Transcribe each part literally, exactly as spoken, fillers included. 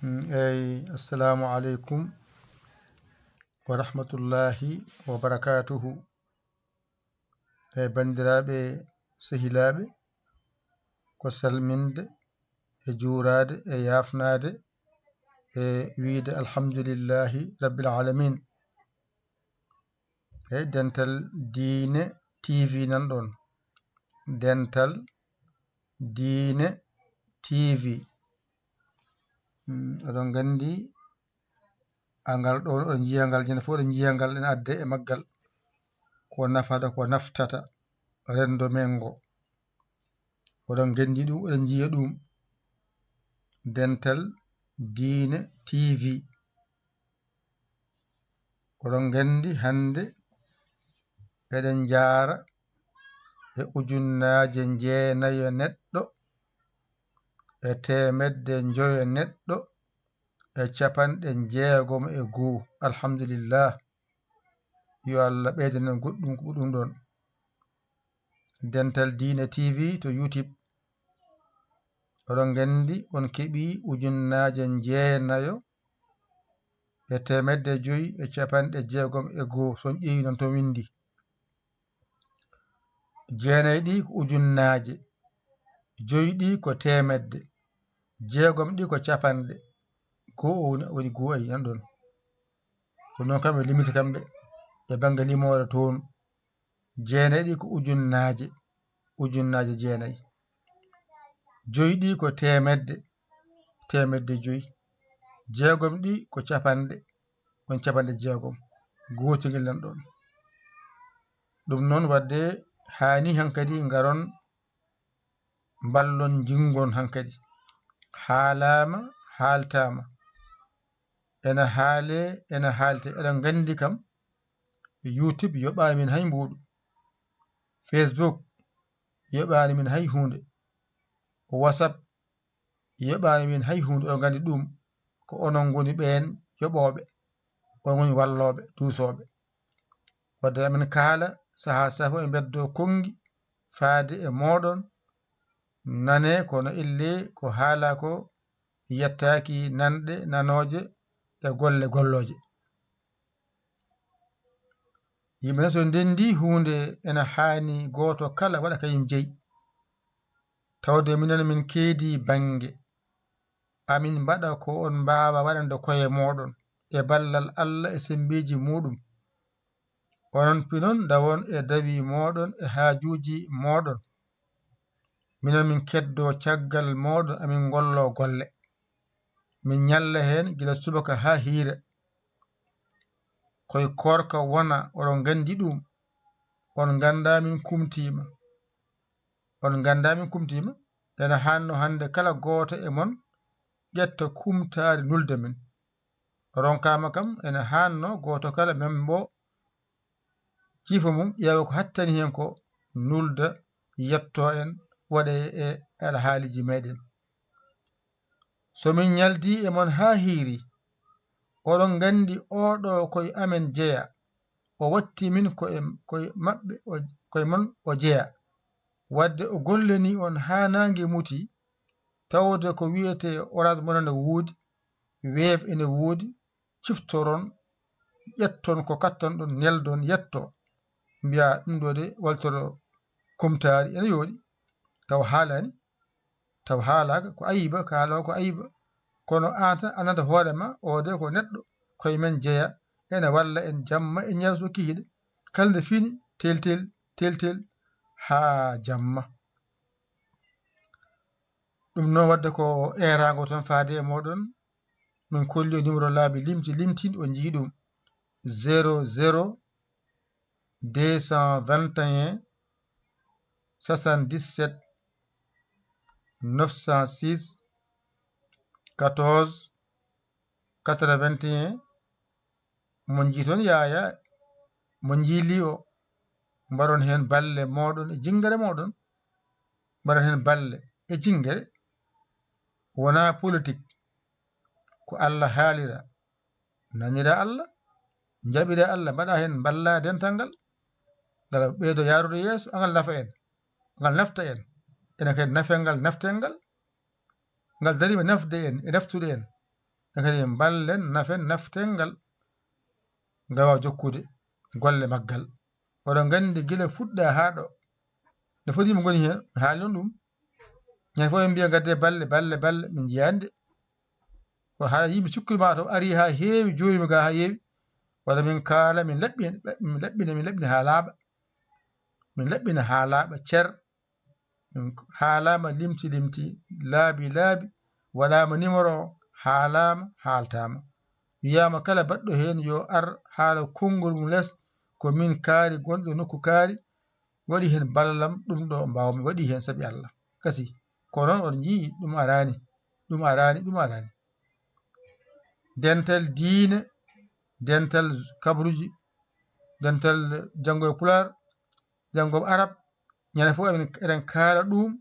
Mm, eyi, assalamu aleykum wa rahmatullahi wa barakatuhu. Eyi, banndiraaɓe, sehilaaɓe, ko salminde e juuraade e yaafnaade e wiyde alhamdulillahi rabbil alamin. Eyi, Dental Diine T V nan ɗon. Dental Diine T V. Mm, oɗon nganndi, angal ɗo, oɗon njiya ngal, ñande fof oɗon njiya ngal, ene adde e maggal. Ko nafata, ko naftata renndo men ngo. Oɗon nganndi ɗum, oɗon njiya ɗum. Dental Diine T V. Oɗon nganndi hannde eɗen njaara e ujunnaaje njeenayo neɗɗo e teemedde njoyo neɗɗo e capanɗe jeegom e goo. Alhamdulillah. Yo Allah ɓeydan en goɗɗum ko ɓuri ɗum ɗon. Dental Diine T V to YouTube. Oɗon nganndi on keɓii ujunnaaje njeenayo e teemedde joyi e capanɗe jeegom e goo, so on ƴeewi noon to winndi. Jeenayi ɗi ko ujunnaaje, joyi ɗi ko teemedde, jeegom ɗi ko capanɗe. Goo o woni, woni goo, ayi nan ɗon. Ko noon kam ɓe limiti kamɓe e bannge limoore toon. Jeenayi ɗi ko ujunnaaje, ujunnaaje jeenayi. Joyi ɗi ko teemedde, teemedde joyi. Jeegom ɗi ko capanɗe, woni capanɗe jeegom. Gootingel nan ɗon. Ɗum noon waɗde haani hankadi ngaron mballon, njinngon hankadi. Haalaama, haaltaama. Ena haalee, ena haaltee. Eɗen nganndi kam, YouTube yoɓaani min hay mbuuɗu. Facebook yoɓaani min hay huunde. WhatsApp yoɓaani min hay huunde. Oɗon nganndi ɗum, ko onon ngoni ɓeen yoɓooɓe. On ngoni wallooɓe, duusooɓe. Wadde amin kaala sahaa sahaa fof e mbeddo konngi faade e mooɗon. Nane kono illee ko haalaa ko yettaaki nanɗe nanooje e golle gollooje. Yimɓe noon so ndenndi huunde ena haani gooto kala waɗa kañum jeyi. Tawde minen min keedi bannge. Amin mbaɗa ko on mbaawa waɗande koye mooɗon e ballal Allah e semmbeeji muuɗum. Onon pinon ndawon e dawi mooɗon e haajuuji mooɗon. Minen min keddoo caggal mooɗon, amin ngolloo golle. Min ñalla heen gila subaka haa hiira. Koye koorka wona, oɗon nganndi ɗum. On nganndaa min kumtiima. On nganndaa min kumtiima. Ena haanno hannde kala gooto e mon ƴetta kumtaari nulda min. Ronkaama kam, ena haanno gooto kala men mbo jiifo mum, ƴeewa ko hattani heen ko, nulda, yettoo en, waɗa e alhaaliiji meeɗen. So min ñaldii e mon haa hiiri, oɗon nganndi ooɗo koye amen jeya, o watti min koye, koye maɓɓe, o, koye mon o jeya. Wadde o gollanii on haa naange muti, tawde ko wiyetee Orange Money ne woodi, Wave ene woodi, ciftoron, ƴetton ko kattanɗon, neldon, yetto. Mbiya ɗum ɗo de, waltoro kumtaari, ene yooɗi, taw haalaani, taw haalaaka, ko ayiba, kaalaw ko ayiba. Kono aan tan annada hoore ma, o de ko neɗɗo, koye men jeya, ene walla en jamma e ñalawma so kihiɗe. Kala nde fini, tel, tel, tel, tel, haa jamma. Ɗum noon, wadde ko eeraango tan faade e mooɗon. Min kolli o numéro laabi limti, limti, o njii ɗum. Zéro zéro deux cent vingt et un soixante-dix-sept neuf cent six quatorze quatre-vingt-un. Mo njii toon yaaya, mo njii lii o, mbaɗon heen balle mooɗon e jinngere mooɗon, mbaɗon heen balle e jinngere. Wonaa politik, ko Allah haalira, nanira Allah, njaɓira Allah, mbaɗa heen mballa dental ngal, ngal ɓeydo yaarude yeeso, angal nafa en, ngal nafta en, enen kadi nafen ngal, naften ngal, ngal dariima nafde en e naftude en. E kadi mballen, nafen, naften ngal, ngal waawa jokkude golle maggal. Oɗon nganndi gila fuɗɗa haa ɗo. No foti mo ngoni heen, haali noon ɗum. Ñande fof en mbiya ngadde balle, balle, balle, min njiyaani de. Ko haa yimɓe cikkumi ma to ari haa heewi, joomi ga haa heewi. Walla min kaala, min laɓɓi, min laɓɓina, min laɓɓina haa laaɓa. Min laɓɓina haa laaɓa cer. Min haalama limti limti, laabi laabi, waɗama numéro o, haalama, haaltama. Wiyama kala baɗɗo heen yo ar haala konngol mum les, ko min kaari gonɗo nokku kaari, waɗi heen balalam, ɗum ɗo mbawmi, waɗi heen saabi Allah. Kasi, kono on njii ɗum arani, ɗum arani, ɗum arani. Dental diine, dental kabruji, dental janngo e Pulaar, janngo e Arab, ñande fof eɗen, eɗen kaala ɗum,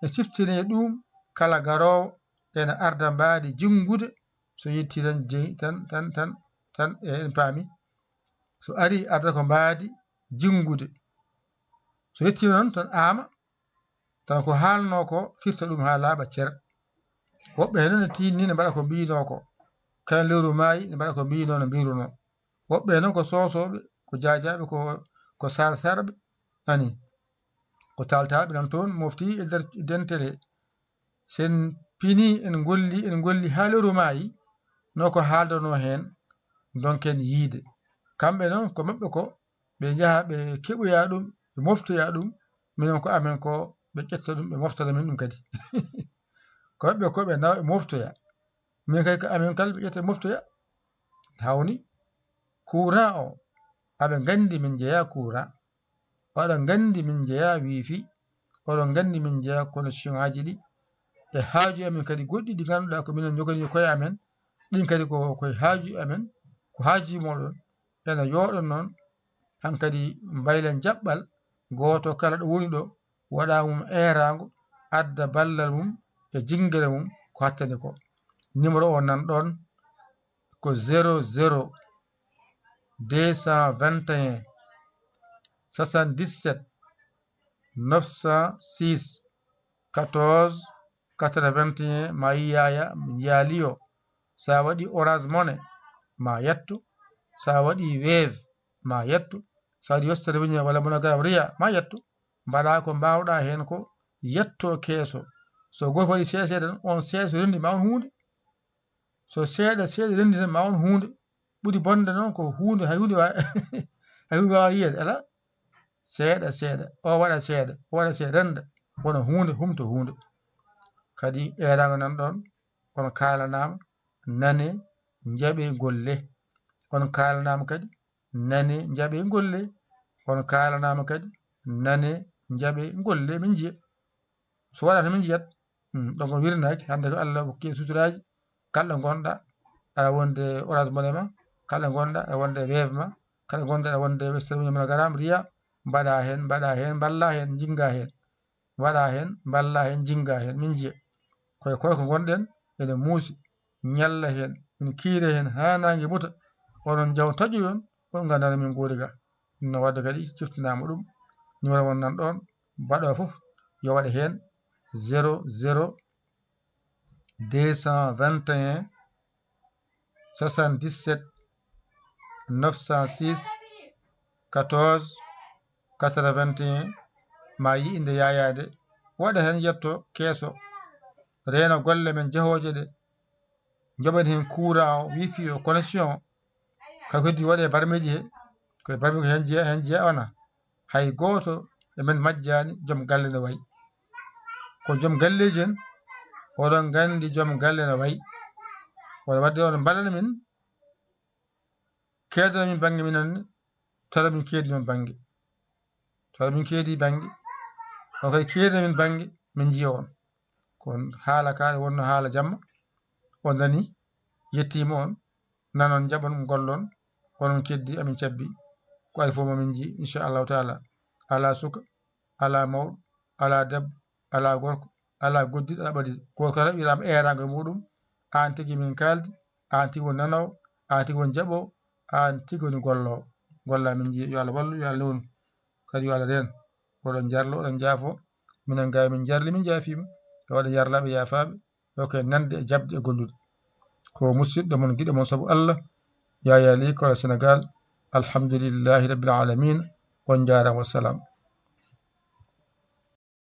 e siftine ɗum, kala garoowo ene arda mbaadi jinngude, so yetti tan jeyi, tan, tan, tan, tan, e en paami. So ari arda ko mbaadi jinngude. So yettima noon tan aama, tan ko haalno ko firta ɗum haa laaɓa cer. Woɓɓe heen ne tinni ne mbaɗa ko mbiyno ko. Kala lewru maayi ne mbaɗa ko mbiyno no mbiruno. Woɓɓe noon ko soosooɓe, ko jaajaaɓe, ko, ko saarsarɓe, ani, ko taaltaaɓe nan toon mofti e nder dentere. Sen pini, en ngolli, en ngolli haa lewru maayi, no ko haaldanoo heen, ndonken yiide. Kamɓe noon, ko maɓɓe ko, ɓe njaha, ɓe keɓoya ɗum, ɓe moftoya ɗum, minen ko amen ko, ɓe ƴetta ɗum, ɓe moftana min ɗum kadi. Ko maɓɓe ko, ɓe nawa, ɓe moftoya. Min kadi ko amen kala, ɓe ƴetta, ɓe moftoya. Hawni, courant o, aɓe nganndi min njeya courant. Oɗon nganndi min njeya wifi, oɗon nganndi min njeya connexion aji ɗi. E haaju amen kadi goɗɗi ɗi ngannduɗaa ko minen njoganii koye amen, ɗin kadi ko koye haaju amen, ko haaju mooɗon. Ene yooɗa noon, hankadi mbaylen jaɓɓal, gooto kala ɗo woni ɗo, waɗa mum eeraango, adda ballal mum e jinngere mum ko hattani ko. Numéro o nan ɗoon ko zéro zéro deux cent vingt et un soixante-dix-sept neuf cent six quatorze quatre-vingt-un, ma yi Yaya Liyo. Sa waɗi Orange Money, ma yetto. Sa waɗi Wave, ma yetto. Sa waɗi Western Union walla MoneyGram Ria, ma yetto. Mbaɗa ko mbawɗa heen ko, yetto keeso. So gooto waɗi seeɗa seeɗa tan, on seeɗa so renndi ma on huunde. So seeɗa seeɗa renndi tan ma on huunde. Ɓuri bonde noon ko huunde, hay huunde wa-, hay huunde waawa yiyeede, alaa. Seeɗa seeɗa, o waɗa seeɗa, o waɗa seeɗa, rennda, wona huunde, humto huunde. Kadi eeraango nan ɗoon, on kaalanaama, nane, njaɓe, ngolle. On kaalanaama kadi, nane, njaɓe, ngolle. On kaalanaama kadi, nane, njaɓe, ngolle, min njiya. So waɗaano min njiyat. Hmm, donc on wirnaaki, hannde ko Allah hokki en suturaaji. Kala ɗo ngonɗa, aɗa wonde Orange Money ma, kala ɗo ngonɗa, aɗa wonde Wave ma, kala ɗo ngonɗa, aɗa wonde Western Union, MoneyGram, Ria, mbaɗa heen, mbaɗa heen, mballa heen, njinnga heen. Mbaɗa heen, mballa heen, njinnga heen, min njiya. Koye koye ko ngonɗen, ene muusi, ñalla heen, min kiire heen, haa naange muta, onon njaw taƴoyon, on nganndaa no min ngoori ga. No waɗde kadi ciftinaama ɗum, numéro mon nan ɗoon, mbaɗo fof yo waɗe heen zéro zéro deux cent vingt et un soixante-dix-sept neuf cent six quatorze quatre-vingt-un, ma yi innde Yaya de, waɗa heen yetto keeso, reena golle men jahooje ɗe, njoɓen heen courant o, wifi o, connexion o. Kala ko heddi waɗe barmeeji he, koye barmeeji ko heen jeya, heen jeya wona. Hay gooto e men majjaani joom galle no wayi. Ko joom galleeji en, oɗon nganndi joom galle no wayi. Oɗon waɗde oɗon mballana min, keedana min bannge minen ne, tawa min keedi min bannge. Tawa min keedi bannge, on kadi keedana min bannge, min njiya on. Ko haala ka wonno haala jamma, on nani, yettiima on, nanon, njaɓon, ngollon, onon keddi amin cabbi. Ko ari fof mamin nji, inchallahu taala. Ala suka, ala mawɗo, ala debbo, ala gorko, ala goddiɗo, ala ɓadiɗo. Gooto kala wiyama eeraango e muɗum, aan tigi min kaaldi, aan tigi woni nanoowo, aan tigi woni jaɓoowo, aan tigi woni golloowo. Golla min nji, yo Allah wallu, yo Allah newnu. Kadi yo Allah reen. Oɗon njarlo, oɗon njaafo. Minen gay min njarli, min njaafiima. Yo waɗa yarlaaɓe, yaafaaɓe. Yo ko nande e jaɓde e gollude. ko musidɗo mon, giɗo mon sabu Allah, Yaya Ly, Kora Senegal. Alhamdulillahi Rabbil Alamin. On njaaraama, wassalam.